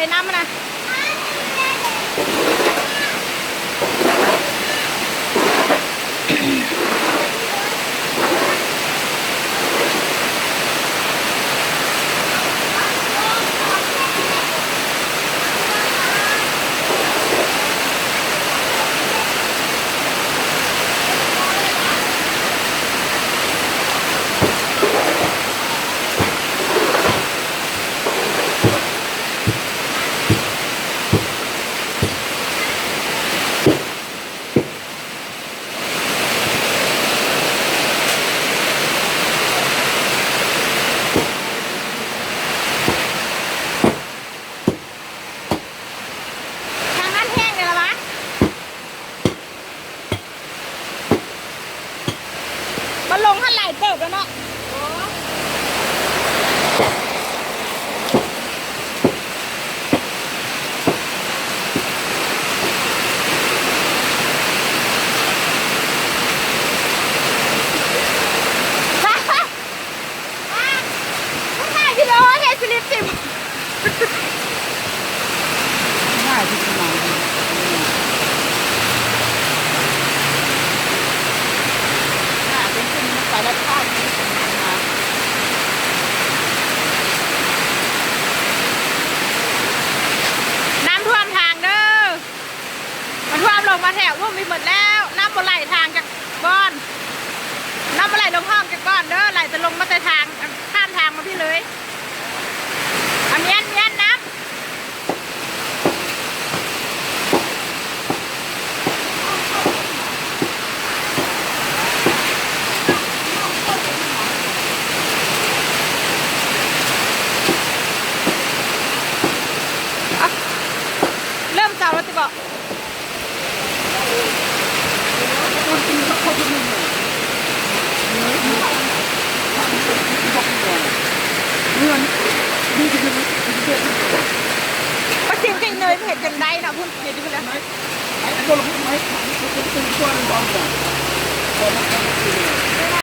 ໄປນຳນະ. ທາງນັ້ນແຫ້ງແລ້ວລະວະ? ມັນລົງຫັ້ນຫຼາຍເຕີບແລ້ວເນາະ. ຖ່າຍວິດີໂອໃຫ້ຟີລິບຊິ. ນ້ຳຖ້ວມທາງເດີ. ມັນຖ້ວມລົງມາແຖວລຸ່ມນີ້ໝົດແລ້ວ. ນ້ຳບໍ່ໄຫຼທາງຈັກບ່ອນ. ນ້ຳບໍ່ໄຫຼລົງຫ້ອງຈັກບ່ອນເດີ. ໄຫຼແຕ່ລົງມາແຕ່ທາງ ຂ້າມທາງມາພີ້ເລີຍ. ອາ ມ້ຽນ ມ້ຽນນ້ຳ. ເລີ່ມເຊົາແລ້ວຕິເບາະ? ປາຊິວກັບອີ່ເນີຍມັນເຮັດຈັ່ງໃດເນາະ ພຸ້ນ ເຮັດຢູ່ພຸ້ນນະ. ເ